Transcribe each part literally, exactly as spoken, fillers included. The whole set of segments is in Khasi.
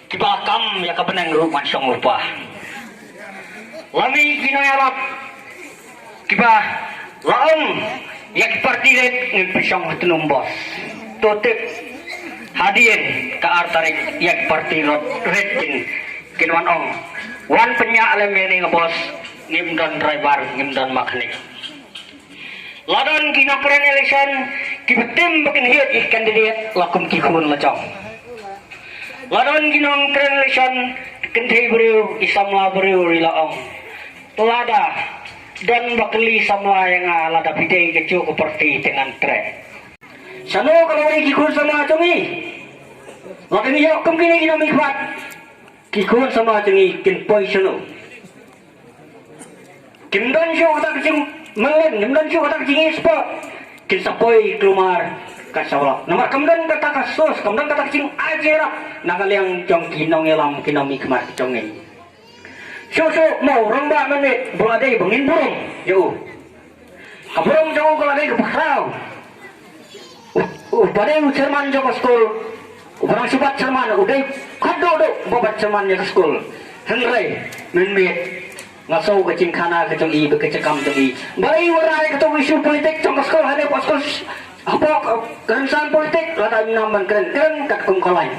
Kiba kam ïa ka bneng ruh ngan shong lypa. Lada ki nongïarap kiba la ong ïa ki parti red ngin pynshong ha tnum bos. To tip hadien ka ar tarik ïa ki parti red kin kin wan ong, wan pynïaid lem ïa ine i bos, ngim don driver, ngim don mechanic. La don ki nongkren election kiba tim ba kin hiar ïa ki candidate la kum ki khun la jong. La don ki nongkren election kynthei briew, i samla briew ri la ong, lada don ba kylli samla ïa nga lada phi dei ka juh ka parti te ngan treh. Shano ka lawei ki khun samla jong ngi? La ka ngi ïoh kum kine ki nongmihkhmat, ki khun samla jong ngi kin poi shano? Kim don shuh kata ka jingmlien, kim don shuh kata ka jingïaspah. Kin sa poi kulmar ka sawlok. Namar kam don kata ka source, kam don kata ka jingaiti ïarap na ka liang jong ki nongïalam, ki nongmihkhmat jong ngi. Shuh shuh mo u rangbah mynmiet ba la dei ba ngin burom ïa u. Ka burom jong u ka la dei kaba khraw. U, uba dei u chairman jong ka skul, uba dang shu bat chairman, u dei khatduh duh uba bat chairman ïa ka skul. Hynrei mynmiet nga sngew ka jingkhana ka jong i bad ka jingkam jong i. Balei u wanrah ïa kato ka issue politik jong ka skul, hynrei hapoh skul, hapoh ka rynsan politik lada im nam ban kren, kren katkum ka lain.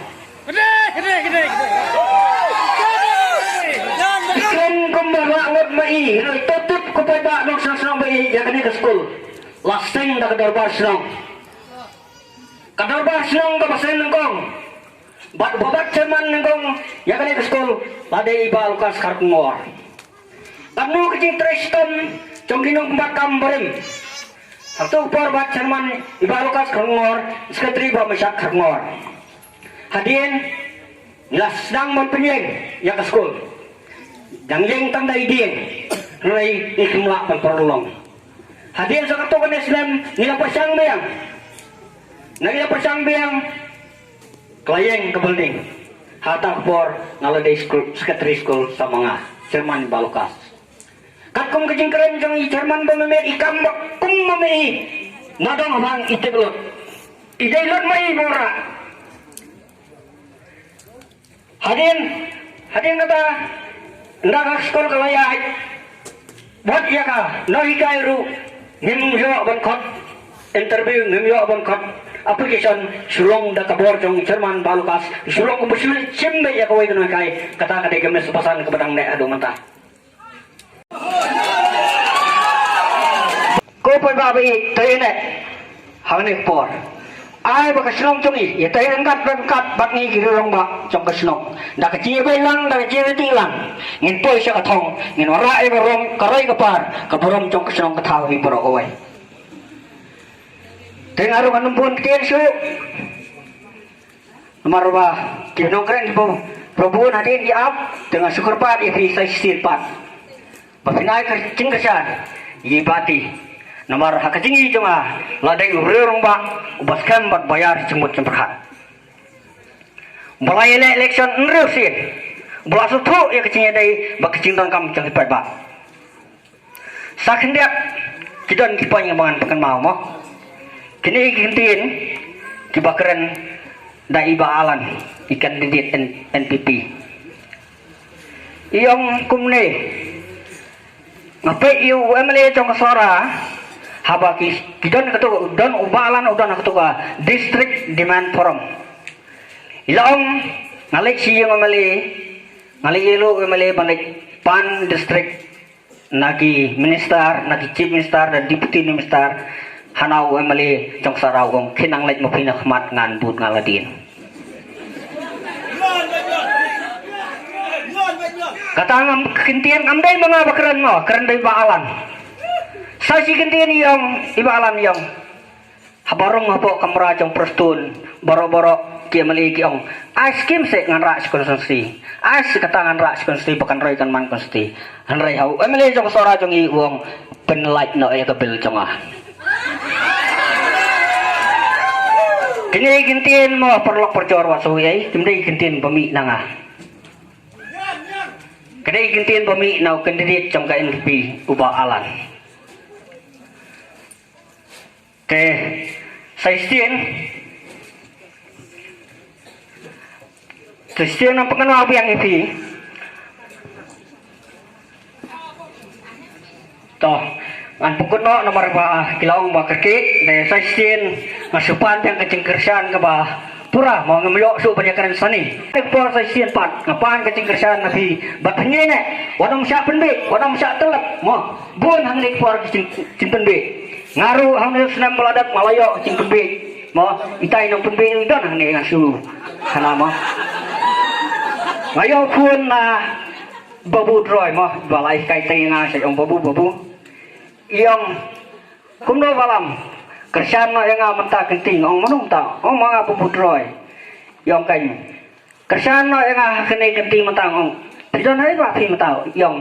Kren kumba lah ngut ma i, hynrei to tip ko paidbah nongshong shnong ba ïeit ïa kane ka skul. La seng da ka dorbar shnong. Ka dorbar shnong kaba seng nyngkong bad uba bat chairman nyngkong ïa kane ka skul la dei i Bah Lukas Kharkongor. Katno ka jingtrei shitom jong ki nongpynbat kam barim. Hato ka por bat chairman i Bah Lukas Kharkongor, secretary Bah Mashak Kharkongor. Hadien ngi la sdang ban pynïeng ïa ka skul. Dang ïeng tang da i dieng. Hynrei ngi khlem lah ban pynlong. Hadien sa katto katne snem ngi la pyrshang biang. Na ngi la pyrshang biang, ka la ïeng ka building. Hata ka por nga la dei skul, secretary skul sa ma nga, chairman Bah Lukas. Katkum ka jingkren jong i chairman ba mynmiet, i kam ba kum ba mynmiet i, nga dang hap ban i tip lut. I dei lut ma i ba wanrah. Hadien, hadien kata, ynda ka skul ka la ïaid, wat ïa ka nonghikai ruh ngim ïoh ban khot interview, ngim ïoh ban khot application, shu long da ka bor jong chairman Bah Lukas, shu long kumba shu leit shim beit ïa kawei ka nonghikai. Kata ka dei ka mes basan kaba dang neh haduh mynta. Ko paidbah ba ïeit, to ïa neh hangne ka por. Ai ba ka shnong jong ngi ïa tei ryngkat ryngkat bad ngi ki rangbah jong ka shnong. Da ka jingïabeilang, da ka jingïaryntih lang, ngin poi sha ka thong, ngin wanrah ïa ka rong, ka roi ka par, ka burom jong ka shnong ka thaw hi baroh kawei. Te nga ruh ngan ym bun ktien shuh. Namar ba ki nongkren kiba bun hadien ki ap, te nga shu kyrpad ïa phi sa shisien pat ba phin ai ka jingkyrshan ïa i Bah Ti. Namar ha ka jingïohi jong nga la dei u rangbah uba skhem bad ba ïar jingmut jingpyrkhat. Ba la ïaleh election hynriew sien, ba la sngewthuh ïa ka jingïadei bad ka jingdonkam jong ki paidbah. Sa khyndiat ki don ki point ba ngan pynkynmaw mo. Kine ki ktien kiba kren da i Bah Alan, i candidate N-, N P P. I ong kumne, nga peit ïa u M L A jong ka Sohra, haba ki, ki don kato, don u Bah Alan u don kato ka District Demand Forum. I la ong, nga leit sha ïing u M L A, nga leit ïaleh u M L A ban leit pan district na ki minister, na ki chief minister, na deputy minister, hana u M L A jong Sohra u ong, khie nang leit ma phi na khmat, ngan bud nga la dien. Kata ngam ktien, ngam dei ma nga ba kren mo, kren da i Bah Alan. Sa shi ktien i ong, i Bah Alan i ong. Haba rung hapoh kamra jong Prestone, baroh baroh ki M L A ki ong, ai skim seh ngan rah sha constituency. Ai seh kata ngan rah sha constituency, ba kan roi kan man constituency. Hynrei ha u M L A jong ka Sohra jong i u ong, pynlait noh ïa ka bill jong nga. Kine ki ktien mo paralok parajor, wat sngew ei, kim dei ki ktien ba mih na nga. Ka dei ki ktien ba mih na u candidate jong ka N P P, u Bah Alan. Te, sa shisien, Sa shisien ngan pynkynmaw biang ïa phi. To, ngan pynkut noh namar ba ki la ong ba kyrkieh, te sa shisien nga shu pan biang ka jingkyrshan kaba pura, mo, ngam ïoh shuh ban ïakren shane. Te por sa shisien pat nga pan ka jingkyrshan na phi, bad hangne ne, wat nym shah pynbiej, wat nym shah tyllep, mo. Bun hangne por ka jing, jingpynbiej. Nga ruh hangne snem ba la dep nga la ïoh ka jingpynbiej, mo. Itai nongpynbiej don hangne, nga shu hana, mo. Nga ïoh phone na Babu Droi, mo, ba la hikai te nga, sa ong, Babu, Babu, i ong kumno Balam, kyrshan noh ïa nga mynta kynti. Nga ong, mano mynta? Ong, ma nga Babu Droi. I ong, kan kyrshan noh ïa nga ha kane kynti mynta. Nga ong, phi don haei ba phi mynta? I ong,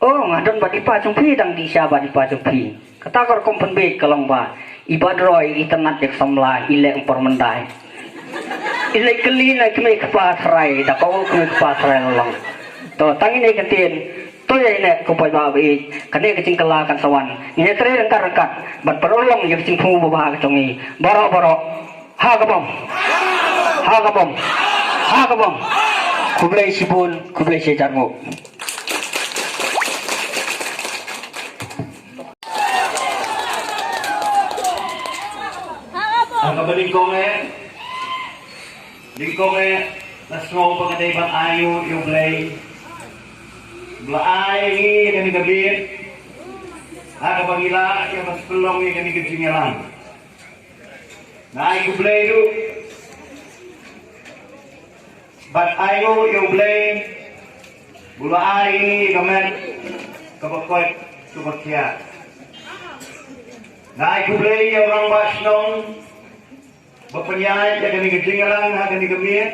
oh, nga don bad i pa jong phi, dang dih sha bad i pa jong phi. Kata ka rukom pynbiej ka long ba i Bah Droi i tynnat ïa ka samla, i leh ym por myndai. I leh kylli na i kmie kpa tharai, da ka ong kmie kpa tharai la long. To, tang ine i kyntien. To ïa ine ko paidbah ba ïeit, kane ka jingkylla kan sa wan. Ngin ïatrei ryngkat ryngkat ban pynurlong ïa ka jingthmu babha ka jong ngi baroh baroh. Ha ka bom. Ha ka bom. Ha ka bom. Khublei shibun, khublei shihajar nguh. Ha kaba nyngkong eh, nyngkong eh, nga sngew ba ka dei ban ai nguh ïa U Blei ba la ai ïa ngi ïa kane ka miet, ha kaba ngi lah ïa ban pynlong ïa kane ka jingïalang. Nga ai khublei ruh bad ai nguh ïa U Blei ba u la ai ïa ngi ka met kaba koit kaba khiah. Nga ai khublei ïa u rangbah shnong ba pynïaid ïa kane ka jingïalang ha kane ka miet.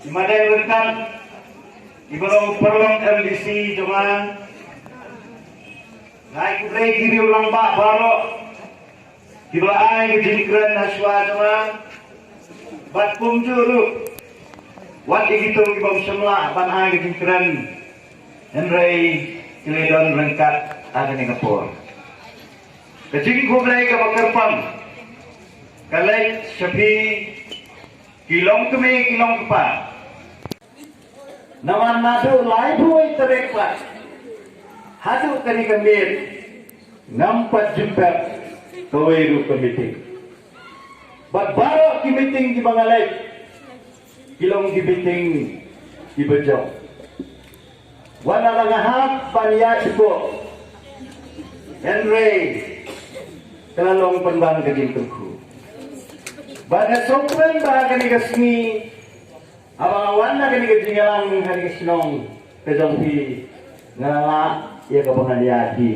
I Madeng Ryngkat, iba long paralok M D C jong nga. Nga ai khublei ïa ki riew rangbah baroh kiba la ai ka jingkren ha shuwa jong nga. Bad kumjuh ruh wat ïa kito kibym shym lah ban ai ka jingkren, hynrei ki la don ryngkat ha kane ka por. Ka jingkhublei kaba kyrpang ka leit sha phi ki longkmie ki longkpa. Namar naduh laiphew wei tarik pat haduh kane ka miet ngam pat ju pep kawei ruh ka meeting. Bad baroh ki meeting kiba nga leit ki long ki meeting kiba jop. Wat la nga hap ban ïaid shuh, hynrei ka la long pynban ka jingkyrkhu. Bad nga sngewkmen ba ha kane ka sngi haba nga wan na kane ka jingïalang ha kane ka shnong ka jong phi, nga la lah ïa kaba ngan ïaid hi.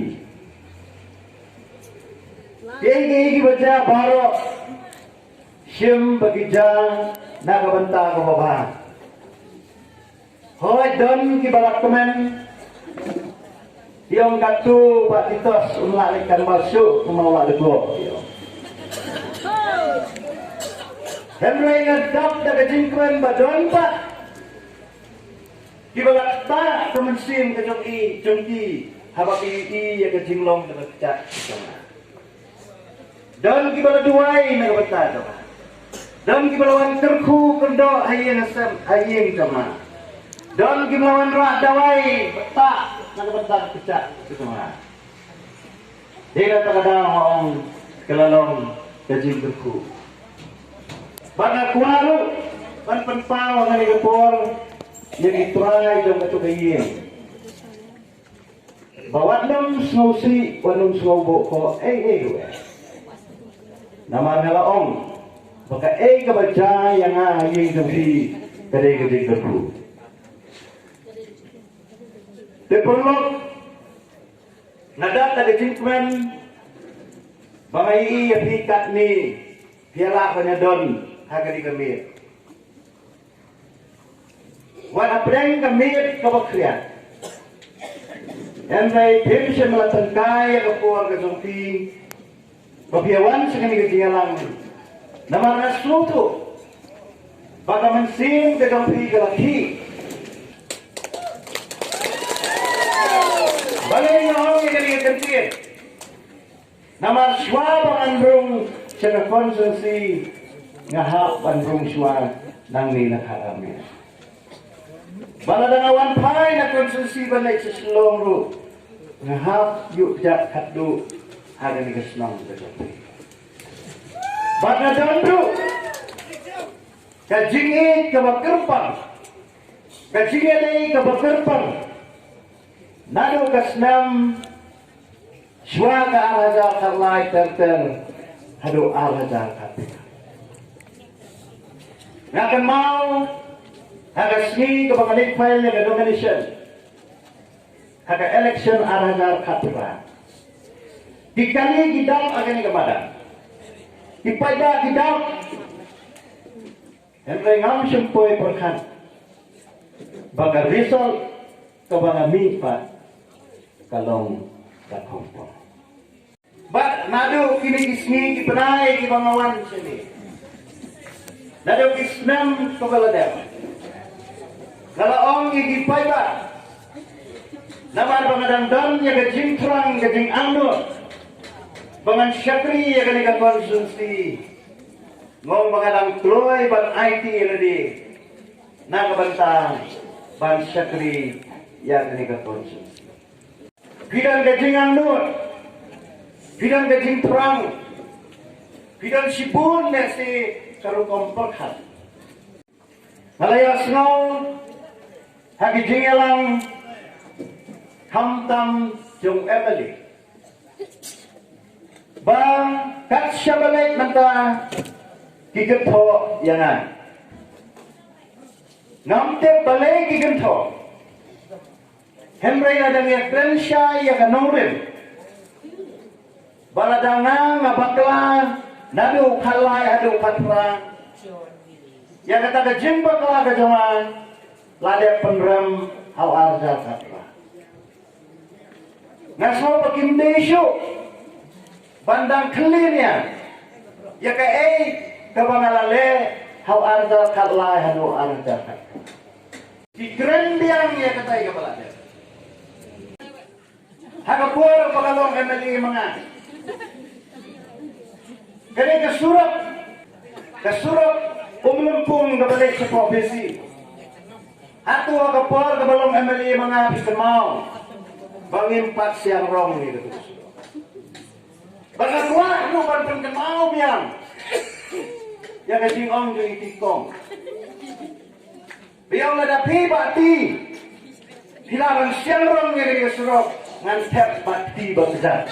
Kiei kiei kiba jia baroh shim ba ki jia na ka bynta kaba bha. Hooid, don kiba la kmen, ki ong katto Bah Titos um lah leit kynmaw shuh, um lah leit go. Hynrei nga dap da ka jingkmen ba don pat kiba la ktah ka mynsiem ka jong i jong ki haba ki ïohi ïa ka jinglong kaba kjat ka jong nga. Don kiba la duwai na ka bynta jong nga. Don kiba la wan kyrkhu kyndoh ha ïing ha sem, ha ïing jong nga. Don kiba la wan rah dawai btah na ka bynta ka kjat ka jong nga. Dei na kata ka daw nga ong ka la long ka jingkyrkhu. Bad nga kwah ruh ban pynpaw ha kane ka por ïa ki trai jong kato ka ïing ba wat nym sngewsih, wat nym sngewbok ko ei ei ruh eh. Namar nga la ong ba kaei kaba jia ïa nga ha ïing jong phi ka dei ka jingkyrkhu. Te paralok, nga dap da ka jingkmen ba nga ïohi ïa phi katne, phi ïa lah ban ïadon ha kane ka miet. Wat hapdeng ka miet kaba khriat, hynrei phim shym la tyngkai ïa ka por ka jong phi ba phi ïa wan sha kane ka jingïalang. Namar nga sngewthuh ba ka mynsiem ka jong phi ka la khih. Balei nga ong ïa kane ka kyntien? Namar shuwa ba ngan rung sha ka constituency, nga hap ban rung shuwa Nangne na Kharamia. Ba lada nga wan phai na constituency ban leit sha Shillong ruh, nga hap ïuh kjat khatduh ha kane ka shnong ka jong phi. Bad nga don ruh ka jingïeit kaba kyrpang, ka jingïaleh kaba kyrpang naduh ka snem shuwa ka ar hajar khatlai ter ter haduh ar hajar khatphra. Nga kynmaw ha ka sngi kaba nga leit file ïa ka nomination ha ka election ar hajar khatphra, ki kali ki dap ha kane ka madan, ki paidbah ki dap. Hynrei ngam shym poi pyrkhat ba ka result kaba nga mih pat ka long ka khongpong. Bad naduh kine ki sngi ki bnai kiba nga wan shane, naduh ki snem kaba la dep, nga la ong ïa ki paidbah, namar ba nga dang don ïa ka jingthrang, ka jingangnud ba ngan shakri ïa kane ka constituency. Nga ong ba nga dang kloi ban aiti ïa lade na ka bynta ban shakri ïa kane ka constituency. Phi don ka jingangnud, phi don ka jingthrang, phi don shibun lehse ka rukom pyrkhat. Nga la ïohsngew ha ki jingïalang khamtam jong u M L A ba kat shaba leit mynta ki kynthoh ïa nga. Ngam tip balei ki kynthoh, hynrei nga dang ïakren shai ïa ka nongrim ba lada nga, nga bakla naduh khatlai haduh khatphra, ïa kata ka jingbakla ka jong nga la dep pynrem ha u ar hajar khatphra. Nga sngew ba kim dei shuh ban dang khlieh ïa, ïa kaei kaba nga la leh ha u ar hajar khatlai haduh ar hajar khatphra. Ki kren biang ïa katai kaba la dep. Ha ka por ba nga long M L A ma nga, kane ka surok, ka surok Umlympung kaba leit shapoh Besi, hato ha ka por kaba long M L A ma nga phi kynmaw ba ngim pat siang rong ïa katu ka surok? Ba nga kwah ruh ban pynkynmaw biang ïa ka jingong jong i Tikong. Biang lada phi bah ti phi lah ban siang rong ïa ka surok, ngan thep bah ti ba kjat.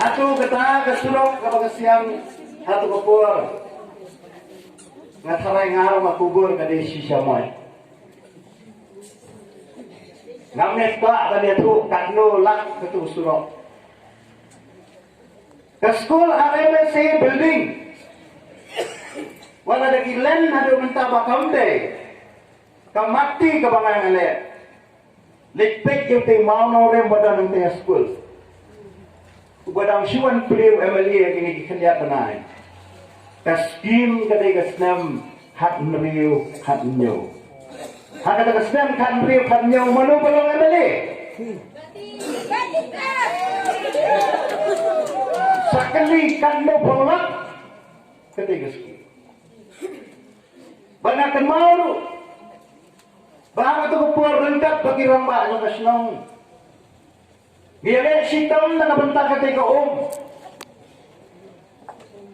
Hato kata ka surok kaba ka siang, hato ka por nga tharai nga ruh nga kubur ka dei shisha moi. Ngam ngeit ba ban ïathuh katno lak katu surok. Ka skul R M S A building, wat la da ki len haduh mynta ba kam dei, ka mati kaba nga nga leh. Leit peit ïa utei u mawnongrim ba don hangtei ha skul, uba dang shu wan plie u M L A ha kine ki khyndiat bnai. Ka skim ka dei ka snem khathynriew khathynñiew. Ha kata ka snem khathynriew khathynñiew mano ba long M L A? Sa kali katno phew lak katei ka skim. Ba nga kynmaw ruh ba ha katu ka por ryngkat bad ki rangbah jong ka shnong, ngi ïaleh shitom na ka bynta katei ka um.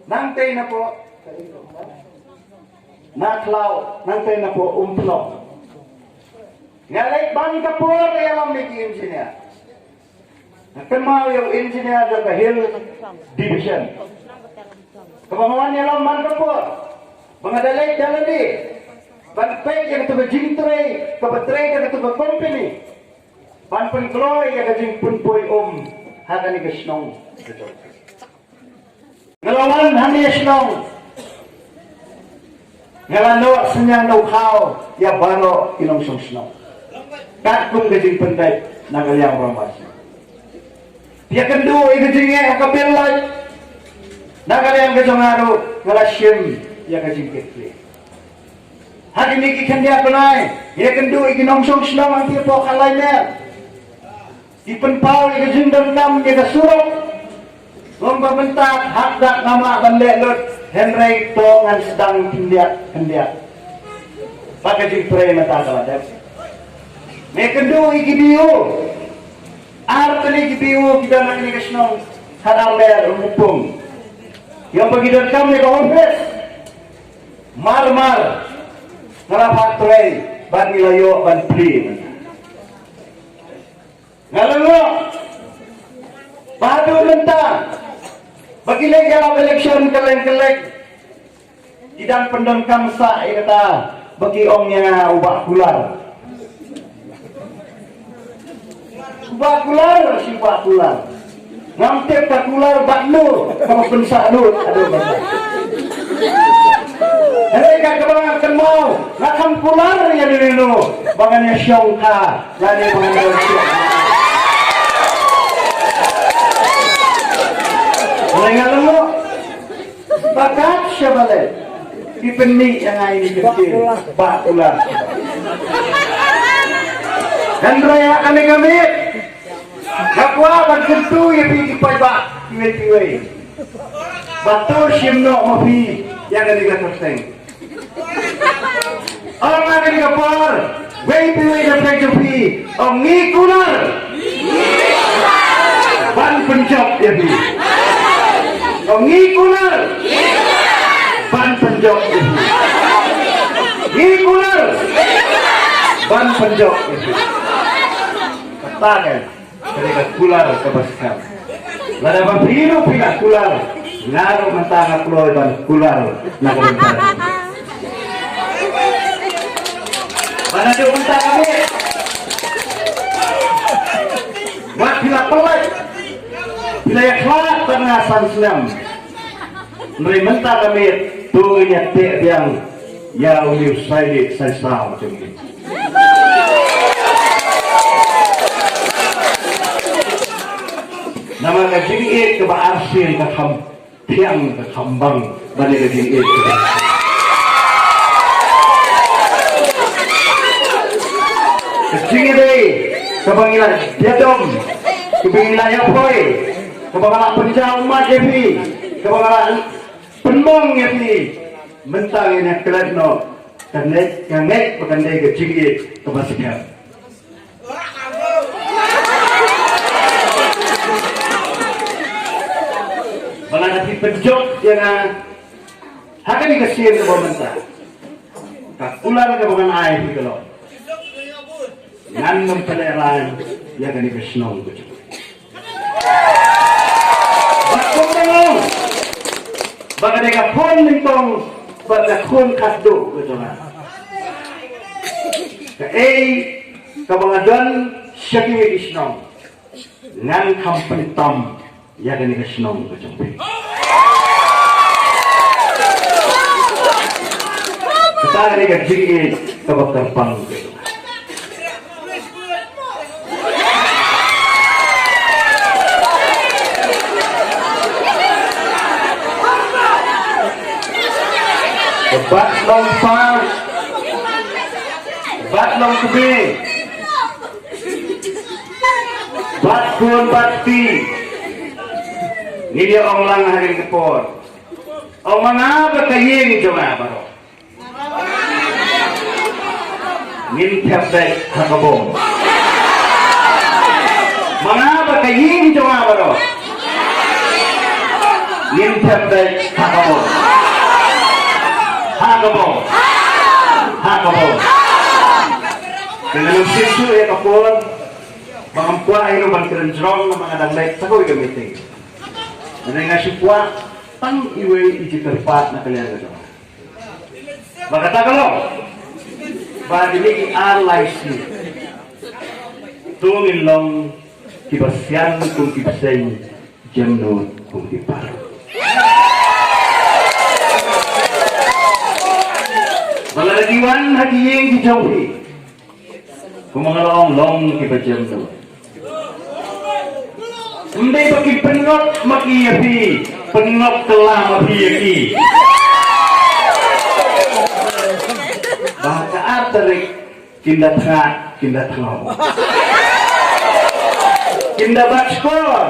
Nangtei napoh Nakhlaw, nangtei napoh Umphniang. Nga leit ban ka por ïalam ïa ki engineer. Nga kynmaw ïa u engineer jong ka Hill Division, kaba nga wan ïalam man ka por ba nga da leit da lade ban peit ïa katu ka jingtrei kaba trei da katu ka company ban pynkloi ïa ka jingpynpoi um ha kane ka shnong. Nga la wan hangne shnong, nga la noh synñiang da u khaw ïa baroh ki nongshong shnong, katkum ka jingpynbeit na ka liang rangbah shnong. Ïa kynduh ïa ka jingeh ha ka bill light na ka liang ka jong nga ruh, nga la shim ïa ka jingkitkhlieh. Ha kine ki khyndiat bnai ïa kynduh ïa ki nongshong shnong hangtei hapoh Khatlai Mer. Ki pynpaw ïa ka jingdonkam ïa ka surok. Long ba mynta hap da nga mah ban leh lut Hynrei to ngan sdang khyndiat khyndiat. Ba ka jingpyrshah mynta ka la dep. Me kynduh ïa ki B O. Ar tylli ki B O ki don ha kane ka shnong. Haduh arlev ruh pung. Ïa ba ki don kam ïa ka office. Mar mar. Nga la phah trei bad ngi la ïoh ban plie mynta. Nga la ïoh ba haduh mynta ba ki leit ïalap election kylleng kylleng. Ki dang pyndonkam sah ïa kata ba ki ong ïa u Bah Kular. U Bah Kular, shi Bah Kular. Ngam tip ka kular bad lu kaba pynsah lut, aduh, ba. Hynrei ka kaba nga kynmaw, nga kham kular ïa lino lino ba ngan ïa shong kha lane ba ngan ïa shong. Hynrei nga lyngngoh ba kat shaba leit ki pynmih ïa nga ïa ka kyntien Bah Kular. Hynrei ha kane ka miet nga kwah ban kyntu ïa phi ki paidbah kiwei kiwei ba to shim noh ma phi ïa kane ka kyrteng. Ong ha kane ka por, wei pa wei na pdeng jong phi, ong ngi kular ban pynjop ïa phi. Ong ngi kular ban pynjop ïa phi. Ngi kular ban pynjop ïa phi. Kata ka Kane ka kular kaba skhem. Lada ba phi ruh phi la kular, nga ruh mynta nga kloi ban kular na ka bynta. Ba naduh mynta ka miet, wat phi la pynlait, phi la ïakhlad bad nga san snem. Hynrei mynta ka miet to ngin ïa teh biang ïa u liu sai lieh sai saw jong ngi. Namar ka jingïeit kaba arsien ka kham thiang, ka kham bang ban ïa ka jingïeit kaba arsien. Ka jingïadei kaba ngi la ïadom, kaba ngi la ïapoi, kaba nga la pynjaw ummat ïa phi, kaba nga la pynmong ïa phi, mynta ngin ïa klet noh. Ka ngeit, ka ngeit ba kan dei ka jingïeit kaba skhem. Ba lada phi pynjop ïa nga ha kane ka sien kaba mynta, ka kular kaba ngan ai phi ka long, ngan nym pynlehrain ïa kane ka shnong ka jong. Bad kumno ba ka dei ka khun nyngkong bad ka khun khatduh ka jong nga. Kaei kaba nga don sha kiwei ki shnong, ngan kham pyntom ïa kane ka shnong ka jong phi. Kata ka dei ka jingïeit kaba kyrpang ka jong nga. Bad long pa, bad long kmie, bad khun bad kti, ngin ïa ong lang ha kane ka por. Ong ma nga bad ka ïing jong nga baroh, ngin thep beit ha ka bom. Ma nga bad ka ïing jong nga baroh, ngin thep beit ha ka bom. Ha ka bom. Ha ka bom. Te ngan ym shim shuh ïa ka por ba ngam kwah ïa u ban kren jrong namar nga dang leit sa kawei ka meeting. Nga dang, nga shu kwah tang iwei i jingkyrpad na ka liang ka jong nga. Ba kata ka long ba kine ki ar lai sngi to ngin long kiba sian kum ki bseiñ, jemnud kum ki paralok. Ba lada ki wan ha ki ïing ki jong phi, kumba nga la ong, long kiba jemnud. Ym dei ba kin pynngop ma ki ïa phi, pynngop kylla ma phi ïa ki. Ba ka ar tarik kin da thnga, kin da thngaw, kin da bat skor,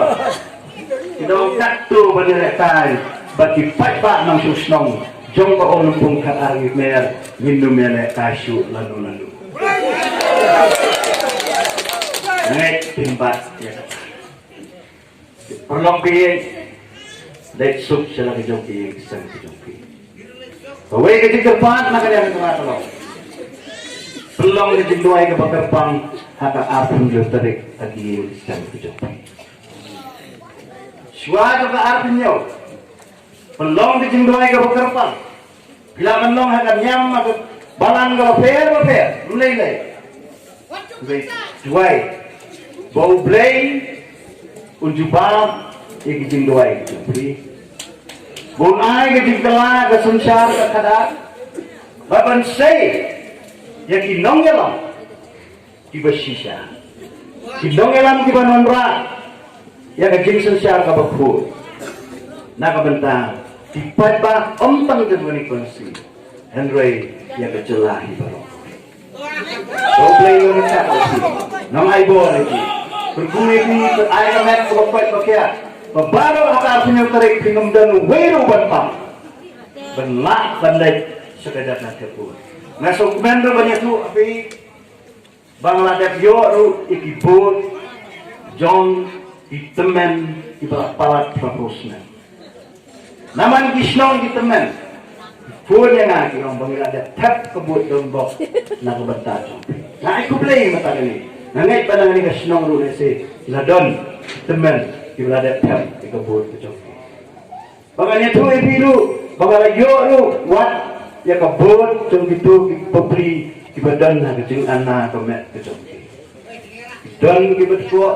kin da ong katto ban ïalehkai Bad ki paidbah nongshong shnong jong ka Umlympung Khatar ngi mer, ngin ym ïaleh kai shuh lano lano. Ngi pynbat ïa kata. Pynlong phi, leit suk sha la ka jong ki ïing ki sem ka jong phi. Kawei ka jingkyrpad na ka liang ka la ka long. Pynlong ka jingduwai kaba kyrpang ha ka arphew hynñiew tarik ha ki ïing ki sem ka jong phi. Shuwa ka arphew hynñiew, pynlong ka jingduwai kaba kyrpang. Phi lah ban long ha ka niam, ha ka balang kaba pher bapher, ym lei lei. Duwai ba U Blei un jubab ïa ki jingduwai jong phi. Ba un ai ka jingkylla ka synshar ka khadar. Ba ban sei ïa ki nongïalam kiba shisha, ki nongïalam kiba wanrah ïa ka jingsynshar kaba khuid. Na ka bynta ki paidbah ym tang jong kane ka constituency, hynrei ïa ka jylla hi baroh. Ko Blei, ïa ka, nang ai bor ïa ki. Pyrkhu ïa ki, ai ka met kaba koit ba khiah. Ba baroh ha ka arphew hynñiew tarik phin ym don uwei ruh ban pang, ban lah ban leit sha ka jaka thep vote. Nga sngewkmen ruh ban ïathuh ha phi ba nga la dep ïoh ruh ïa ki vote jong ki tymmen kiba la palat phra phew snem. Na man ki shnong ki tymmen ki phone ïa nga, ki ong ba ngi la dep thep ka vote donbok na ka bynta jong phi. Nga ai khublei mynta kane. Nga ngeit ba na kane ka shnong ruh lehse la don tymmen kiba la dep thep ïa ka vote ka jong phi. Ba ngan ïathuh ïa phi ruh ba nga la ïoh ruh wat ïa ka vote jong kito ki bapli kiba don ha ka jingana ka met ka jong ki. Don kiba tkuh,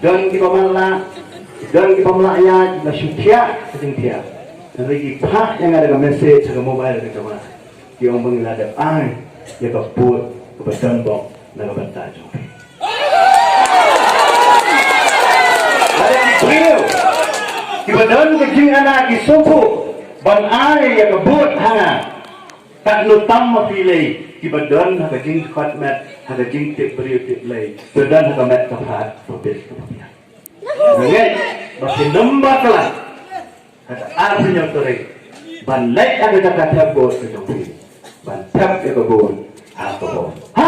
don kiba matlah, don kiba mlak ïa, kiba shu thiah ka jingthiah. Hynrei ki phah ïa nga da ka message ha ka mobile ka jong nga. Ki ong ba ngi la dep ai ïa ka vote kaba donbok na ka bynta jong phi. Lada ki briew kiba don ka jingana ki sngewthuh ban ai ïa ka vote ha nga, katno tam ma phi lei kiba don ha ka jingkhot met, ha ka jingtip briew tip Blei, kiba don ha ka met ka phad, ka bit ka biang. Nga ngeit ba phin ym bakla. Ha ka arphew hynñiew tarik ban leit ha ka jaka thep vote ka jong phi, ban thep ïa ka vote ha ka bor. Ha